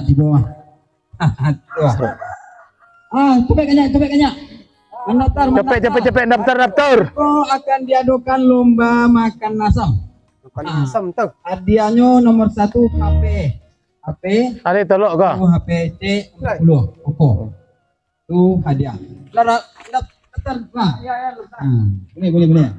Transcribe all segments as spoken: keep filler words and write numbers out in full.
Di bawah. Ah, tu lah. Ah, capek kanyak, capek kanyak. Mandaftar, Capek, mandaftar. capek, capek, daftar, daftar. Ko akan diadokan lomba makan asam. Makan Ah. asam tu. Hadiahnyo nomor satu H P. H P. Ada tolok kah? Tu H P C empat puluh. Oko. Tu hadiah. Lah, lah, daftar, lah. Ya, ya, daftar. Ah, boleh, boleh, boleh.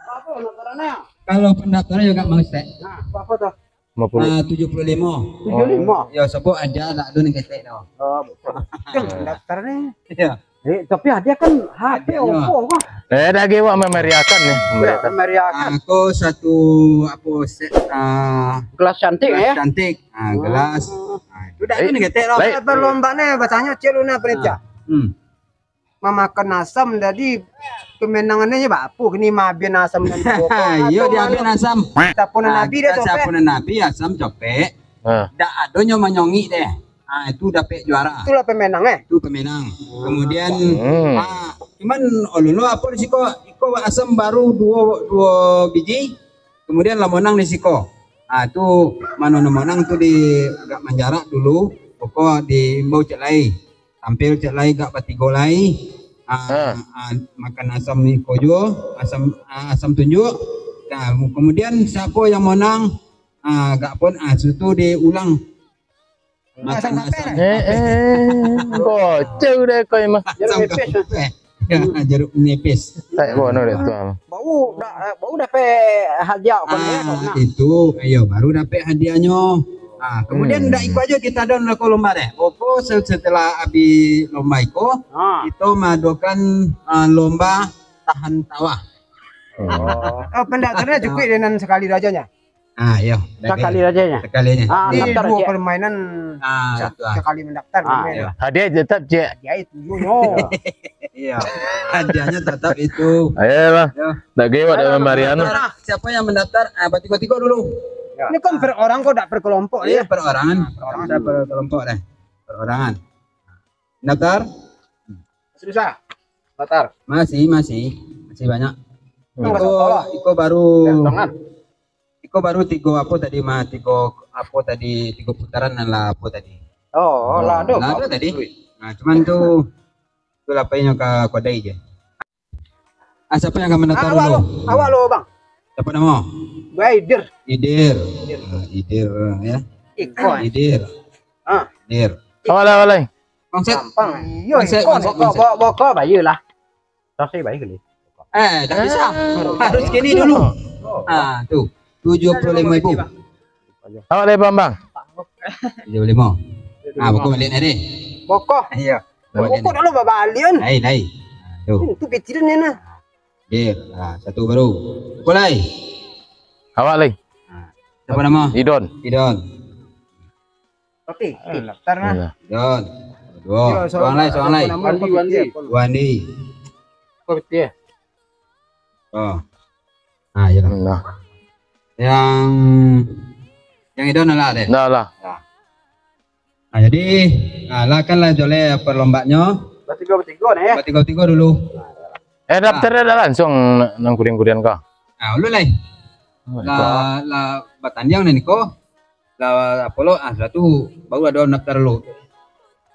Apa pendaftarannya? Kalau pendaftaran juga mau cek. Nah, apa tu? Lima puluh. Ah, tujuh puluh lima. Tujuh puluh lima. Ya, sebut aja tak ada ni ketek dah. Oh, betul. Kan daftar ni. Ya. Eh, tapi hadiah kan H P Hadiahnya. Oppo kah? Eh, dah ge wak memeriahkan ni, Ya, memeriahkan. memeriahkan. Ah, ko satu apa set ah, Gelas cantik gelas ya. cantik. Ah, gelas. Ah, itu dah Eh, ada ni ketek dah. Baik. Berlomba ni, bacaanyo cek lu ni apa ni, Ah, Cak? Hmm. Mamakan asam tadi, kemenangannya bak apo kini mabian asam dan Iyo, dia mabian asam. Siapa nan Ah, nabi dia kita copek. Siapa nan nabi asam copek. Ha. Dak adonyo manyongik deh. Ah, itu dapek juara. Itulah pemenang eh. Itu pemenang. Kemudian Hmm. ah, cuman ololo apa di siko? Iko asam baru duo duo biji. Kemudian lah monang di siko. Ah, tu mano nan monang tu di agak manjarak dulu. Pokok di imbau cek lai. Tampil cek lai gak batigo lai. Ah, Ha. ah, makan asam iko juo, asam ah, asam tunjuk. Nah, kemudian siapa yang menang, ah, gak pun ah, situ diulang makan asam. Eh, eh, bocor deh kau mah. Asam kapeh. Ya, jeruk nipis. Tak bono deh tu. Baru dah, baru dapek hadiah kau ni, Ah, kau nak. Itu, iyo, baru dapek hadiahnyo. Ah, kemudian Hmm. dak iko aja kita ado lako lomba deh. Pokok se-, setelah habis lomba iko, Ah. kita maadokan ah, lomba tahan tawa. Oh. Oh, pendaftarannya cukup dengan sekali rajanya. Ah, iyo. Sekali rajanya. Sekali aja. Ah, Ini daftar dua aja. permainan Ah, se-, itu, ah. sekali mendaftar Ah, main. Iyo. Hadiah tetap cek. Hadiah itu, yo, yo. Iyo. Hadiahnya tetap itu. Ayolah. Yo. Dak ge wak Ayo, dalam barian. Nah, siapa yang mendaftar? Ah, bertiga-tiga dulu. Ya. Ini kan per orang kok, dak per kelompok Iya, ya. perorangan. Nah, perorangan. Kita per kelompok deh. Perorangan. Daftar? Masih bisa? Daftar. Masih, masih. Masih banyak. Hmm. Iko, iko baru Gantongan. Iko baru tigo apo tadi mah, tigo apo tadi, tigo putaran nan lah apo tadi. Oh, lah ado. Lah ado tadi. Nah, cuman tu, tu lapainyo ka kodai je. Ah, siapa yang akan mendaftar Ah, awak dulu? Lo, awak lo, Bang. Siapa nama? Baidir. Idir. Idir. Ah, Idir, ya. Iko, eh. Idir. Ah. Idir. Awak lah, awak lah. Bangset. Gampang, eh. Iyo, Bangset, iko, bangset, boko, bangset. Bo-, boko, bayolah. Dah saya bayar kali. Eh, tak bisa. Eh, Harus kini dulu. Ah, tu. Tujuh puluh lima ribu. Awak lah, Bambang. Tujuh puluh lima. Ah, boko balik tadi. Boko. Iya. Boko dulu babalian. Lain, lain. Tu. Hmm, tu pikiran ni nah. Dia, ah, satu baru. Mulai. Awak lai. Ah, siapa nama? Idon. Idon. Oke, oke. Tar nah. Iya. Idon. Dua. Yo, so-, Suang lai, suang lai. Nama Wandi, Wandi. Wandi. Kau betul ya? Oh. Ah, iya lah. Nah. Yang, yang Idon lah deh. Dah lah. Nah. Nah, jadi, nah, lah kan lah joleh perlombanyo. Bertiga-bertiga nih ya. Bertiga-bertiga dulu. Eh, daftar dah langsung nang kudian-kudian kah? Nah, ulun lai. Oh, lah, lah batandiang nih ko. Lah apo lo, ah, sudah tu baru ado daftar lo.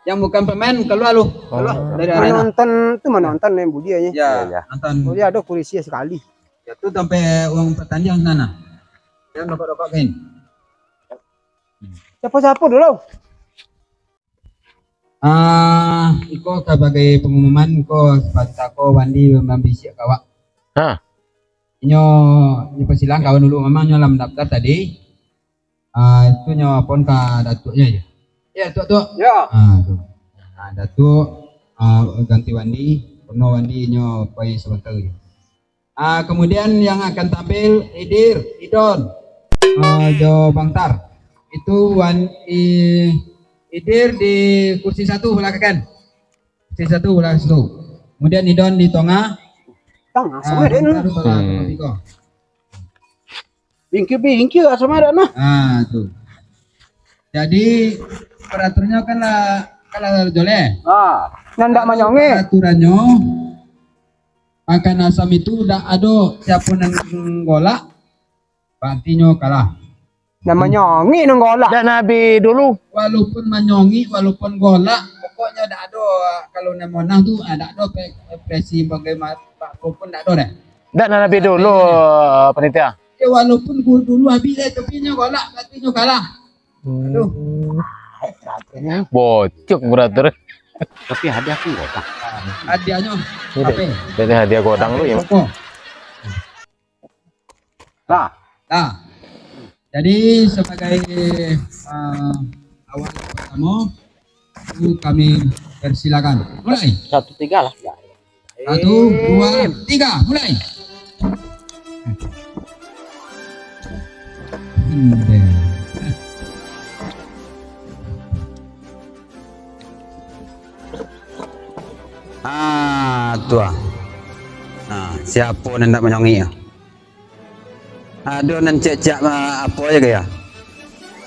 Yang bukan pemain keluar lo. Keluar dari arena. Menonton tu menonton nih budi aja. Ya, ya, nonton. Budi ado kurisi sekali. Ya tu sampai uang pertandingan sana. Jangan dokok-dokok kan. Siapa-siapa dulu? Ah, iko sabagai pengumuman, iko sepatutnyo ko Wandi mambisiak ka awak. Ha. Inyo, inyo persilakan kawan dulu, memang inyo lah mendaftar tadi. Ah, itu nyo pun ka Datuknyo ya. Ya, Datuk, Datuk. Ya. Ah, tu. Ah, Datuk, ah, ganti Wandi, kono Wandi inyo pai sebentar je. Ah, kemudian yang akan tampil Idir, Idon, ah, jo Bangtar. Itu Wan-, I-, Idir di kursi satu belah kanan. Kursi satu belah situ. Kemudian Idon di tengah. Tengah, ah, sama dia Bangtar ni. Belah Hmm. ketiga. Bingkil-bingkil lah sama ada nah. Ah, tu. Jadi, peraturannya kan lah, kan lah joleh. Ah, nan ndak manyongeh. Peraturannya, makan asam itu dak ado siapa nan golak, berarti nyo kalah. Nan manyongik nan golak. Dan habis dulu. Walaupun manyongik, walaupun golak, pokoknyo dak ado, kalau nan monang tu, ah, dak ado pe-, ekspresi bagaimana, pun dak ado deh. Dak nan habis dulu, panitia. Ya, walaupun gu-, dulu habis deh, tapi nyo golak, berarti nyo kalah. Aduh. Bocok beratur. Tapi hadiah aku godang. Hadiahnyo Ini apa? Dari hadiah godang lu ya. Apa? Nah. Nah. Jadi sebagai, eh, awal pertama, itu kami persilakan. Mulai. Satu tiga lah. Satu, dua, tiga, mulai. Ah, tu ah. Ah, siapo nan ndak manyongik ah? Ado nan ciek-ciek, ah, apo aja gaya?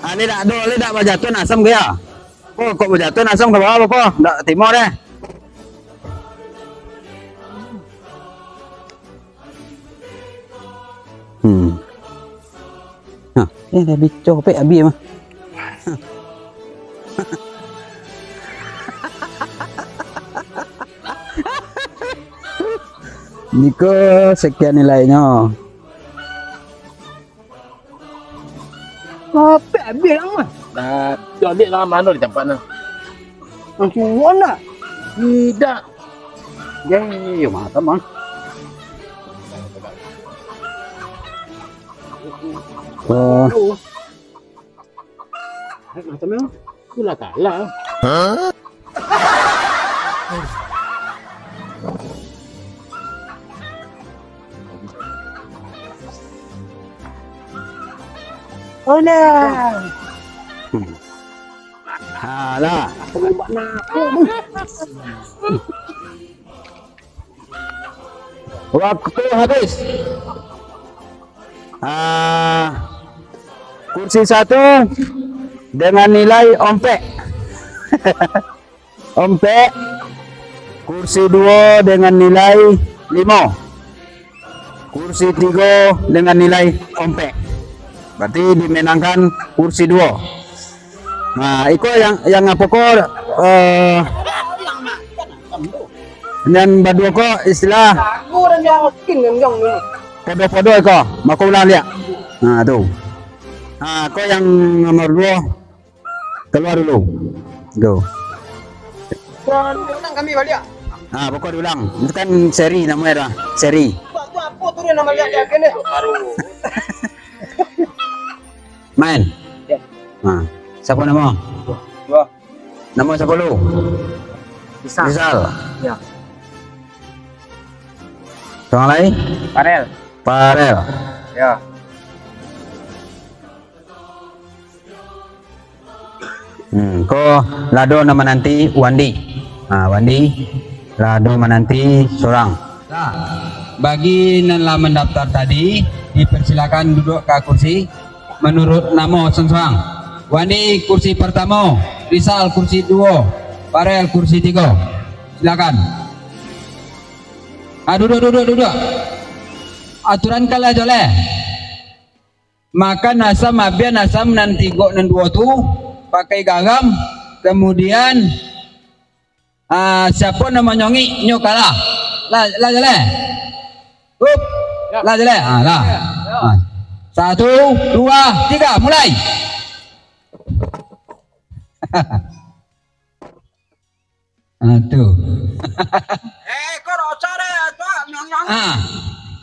Ah, ni dak ado, ni dak bajatuah asam gaya. Ko, kok bajatuah asam ka bawah ko? Dak timo deh. Hmm. Nah, eh, dah dicopek habis mah. Niko sekian nilainyo. Capek abih lah mah. Nah, caliak lah mano di tampaknyo. Langsung nak. Tidak. Ya, ya, ya, mantap, Bang. Oh. Macam mana? Itulah kalah. Alah. Alah. Waktu habis. Ah, kursi satu dengan nilai ompek. Ompek. Kursi duo dengan nilai limo. Kursi tigo dengan nilai ompek. Berarti dimenangkan kursi duo. Nah, iko yang, yang apo ko, eh, yang baduo ko istilah podo-podo iko, mako ulah liak. Nah, tu. Nah, ko yang nomor duo. Keluar dulu. Go. Ulang kami baliak. Ah, pokok diulang. Itu kan seri namanya dah. Seri. Buat tu apa tu dia nama lihat dia kena? Main. Ya. Nah, siapa nama? Dua. Nama siapa lu? Rizal. Rizal. Ya. Orang lain? Farel. Farel. Ya. Hmm, ko lado nan mananti Wandi. Ha, Wandi lado mananti surang. Nah, bagi nan lah mandaftar tadi, dipersilakan duduk ka kursi manurut namo surang-surang. Wandi kursi partamo, Rizal kursi duo, Farel kursi tigo. Silakan. Ah, duduk, duduk, duduk. Aturan kalah joleh. Makan asam, abian asam nan tigo nan duo tu, pakai garam, kemudian, ah, siapo nan manyongik, nyo kalah. Lah, lah jaleh? Hup. Ya. Lah jaleh? Ah, lah. Ya. Ah. Satu, dua, tiga, mulai. Ah, tu. Eh, kau dosa deh, tu, nyong, nyong. Ah.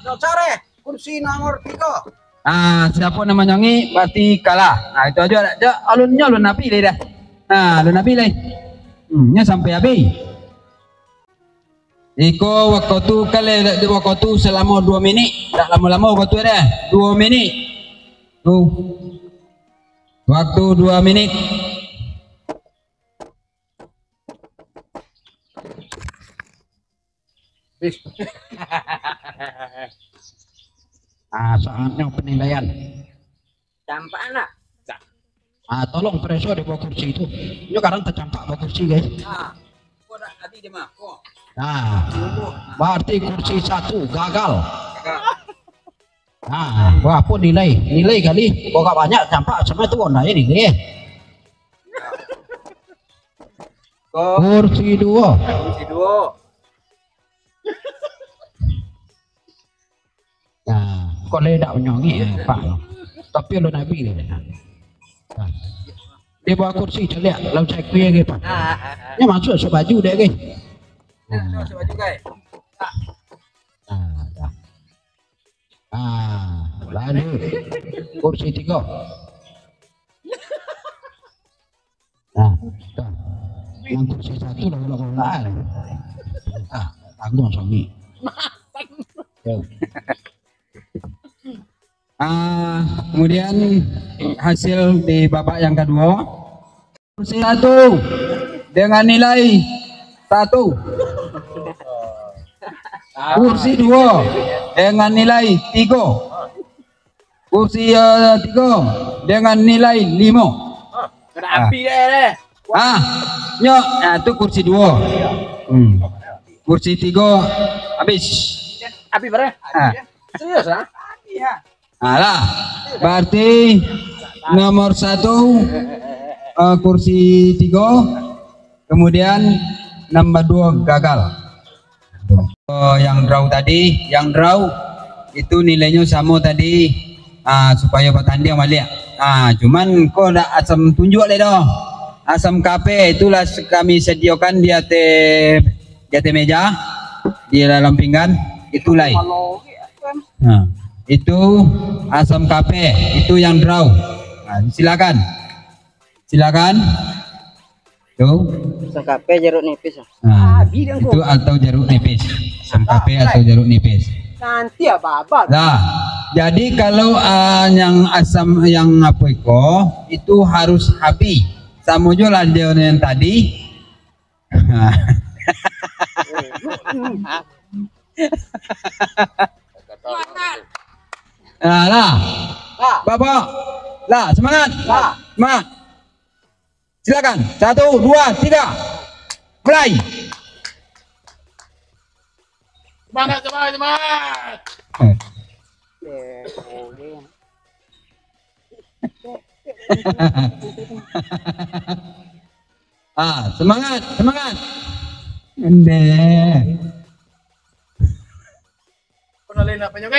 Dosa deh, kursi nomor tiga. Ah, siapo nan manyongik, berarti kalah. Ah, itu aja. Alun nyo, alun napi lai dah. Ah, alun napi lai. Hmm, nyo sampai habis. Iko waktu tu, kalau waktu tu selamo duo minik, tak lamo-lamo waktu tu dah. Duo minik. Tu. Waktu duo minik. Ah, saatnyo penilaian. Campak nak? Ah, tolong pereso di bawah kursi itu. Nyo kadang tacampak bawah kursi, guys. Ah, kau dah habis dia mah. Kau. Nah, berarti kursi satu gagal. Gagal. Ha, barapo nilai? Nilai kali, kok banyak campak samo tu, ndak ado nilai. Ko- Kursi duo. Kursi duo. Nah, kok lai dak manyongik, eh, Pak. Tapi alun abih lai. Nah. Di bawah kursi, caliak, lalu cakui lagi, Pak. Nyo masuak suok baju dek, guys. Nah, suok baju, guys. Nah, dah. Ah, lanjut. Kursi tigo. Nah, dah. Yang kursi satu lah, lah, lah. Ah, tanggung suami. Yo. Ah, kemudian hasil di babak yang kedua. Kursi satu dengan nilai satu. Kursi duo dengan nilai tigo. Kursi, eh, tigo dengan nilai limo. Kada api deh. Ah, nyo, ah, tu kursi duo. Hmm. Kursi tigo habis. Api bara? Ah. Serius, ah? Alah, berarti nomor satu, eh, kursi tigo, kemudian nomor duo gagal. Oh, yang draw tadi, yang draw itu nilainyo samo tadi, ah, supayo batandiang baliak. Ah, cuman ko dak Asam tunjuak lai doh. Asam kape itulah kami sadiokan di ateh, di ateh meja, di dalam pinggan, itu lai. Nah, itu Asam kape, itu yang draw. Nah, silakan. Silakan. Tu. Asam kape, jeruk nipis, ah. Nah, itu atau jeruk nipis. Asam kape atau jeruk nipis. Nanti abah-abah. Lah, jadi kalau, ah, yang asam, yang apo iko, itu harus habih. Samo jo lah dia yang tadi. Nah, lah. Lah. Bapak. Lah, semangat. Lah. Semangat. Silakan. Satu, dua, tiga. Mulai. Semangat, semangat, semangat. Eh. Ah, semangat, semangat. Ndeh.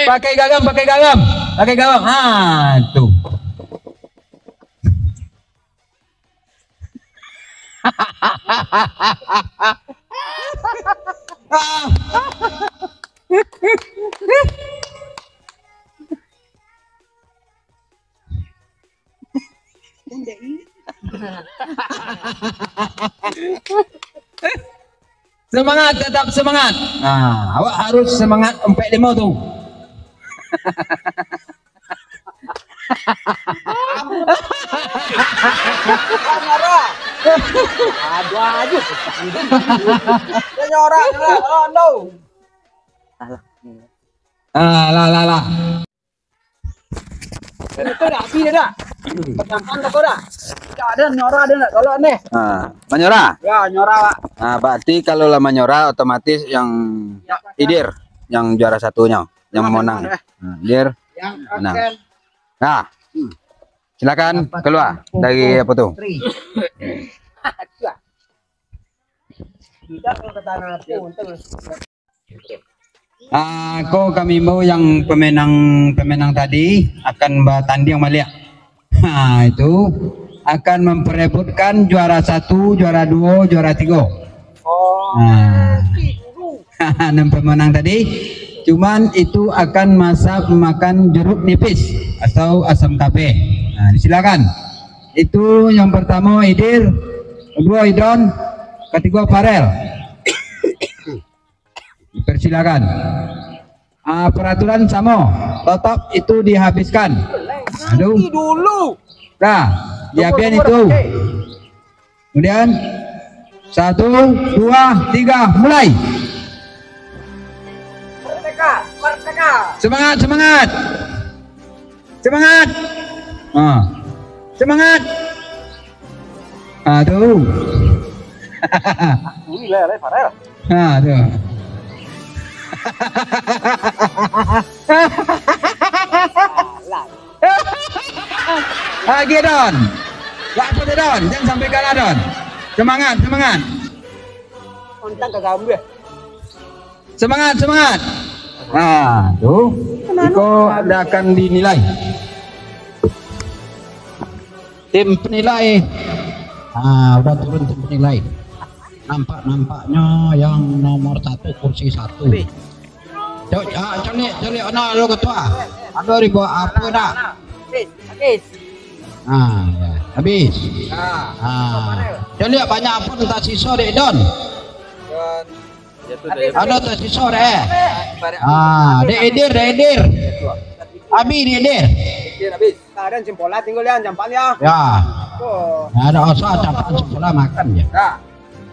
Pakai garam, pakai garam. Pakai garam. Ha, tu. Semangat, tetap semangat. Nah, awak harus semangat ompek limo tu. Aduh, aduh. Dia nyorak, nyorak. Oh, no. Salah. Ah, lah, lah, lah. Itu dah, api dah, dah. Pejamkan toko dah. Dah ada nyora, ada nak tolak ni. Ha, manyora? Ya, nyora, Pak. Ha, berarti kalau lah manyora, otomatis yang Idir, yang juara satunyo, yang menang. Ha, Idir menang. Nah, silakan keluar dari apa tu? Kita kalau ke tanah pun terus. Ah, ko kami imbau yang pemenang-pemenang tadi akan batandiang baliak. Ha, itu akan memperebutkan juara satu, juara duo, juara tigo. Oh. Nah. Enam pemenang tadi, cuman itu akan masak makan jeruk nipis atau asam kape. Nah, silakan. Itu yang pertama Idir, kedua Idon, ketiga Farel. Persilakan. Ah, peraturan samo, totop itu dihabiskan. Aduh. Nanti dulu. Dah, diapian itu. Kemudian, satu, dua, tiga, mulai. Merdeka, merdeka. Semangat, semangat. Semangat. Ah. Semangat. Ah, tu. Ui, lah, lah, Farel. Ah, tu. Lagi, Don. Waktu tu, Don. Jangan sampai kalah, Don. Semangat, semangat. Semangat, semangat. Nah, tu. Iko dah akan dinilai. Tim penilai. Ah, udah turun tim penilai. Nampak-nampaknyo yang nomor satu, kursi satu. Cok, ah, caliak, caliak, anak lo ketua. Ado dibawa apo dak? Habis, habis. Ah, ya, habis. Ah. Ah. Caliak banyak apo nan tasiso dek Don? Ado tasiso dek. Ah, dek Edir, dek Edir. Habis dek Edir. Habis. Nah, dan simpola tinggal ya, campak ya. Ya. Oh. Ada osa campak simpola makan ya. Nah.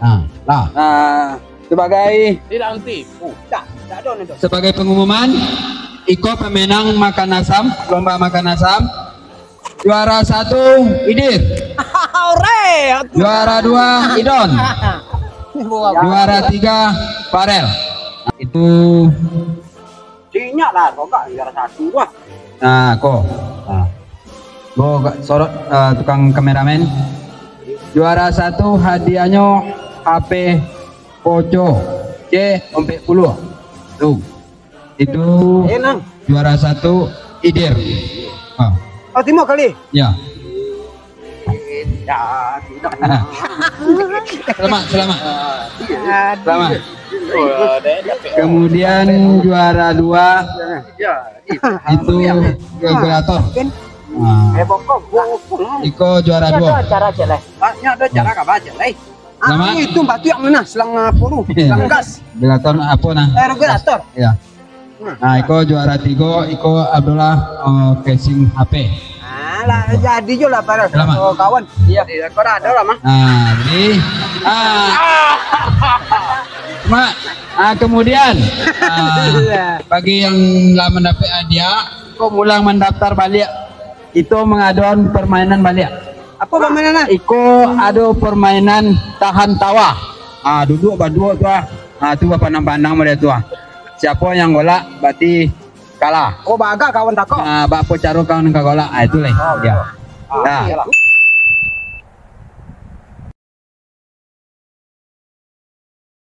Nah, lah. Nah, sebagai Tidak henti. Oh, dah, dah ada ni tu. Sebagai pengumuman, iko pemenang makan asam, lomba makan asam. Juara satu, Idis. Ore, aku. Juara dua, Idon. Juara tiga, Farel. Itu Inyak lah, kok gak juara satu lah. Nah, ko. Nah. Bo, gak sorot, eh, tukang kameramen. Juara satu hadiahnyo H P Poco C ompek puluah. Tu. Itu Eh, nang. Juara satu Idir. Ah. Oh, timok kali. Ya. Selamat, selamat. Selamat. Kemudian juara dua itu kalkulator. Ah. Iko juara dua. Banyak ada cara ka baca lah. Selamat. Itu batu yang mana? Selang apa tu? Selang gas. Kalkulator apa nah? Eh, regulator. Ya. Nah, iko juara tigo, iko Abdullah, eh, casing H P. Ah, lah, jadi jo lah, para Selamat. Kawan. Iya, iya, kau dah ada lah, mah. Nah, jadi, ah, Mak, ah, kemudian, ah, bagi yang lah mandapat hadiah, kau mulang mandaftar baliak. Kito mangadoan permainan baliak. Apa permainan, ah? Iko ado permainan tahan tawa. Ah, duduk baduo tu ah. Ah, tu bapandang-pandang model tu ah. Siapo yang golak, berarti kalah. Oh, bagak kawan tako. Ah, baapo caro kawan ka golak? Ah, itulah dia. Ah, dah. Iyalah.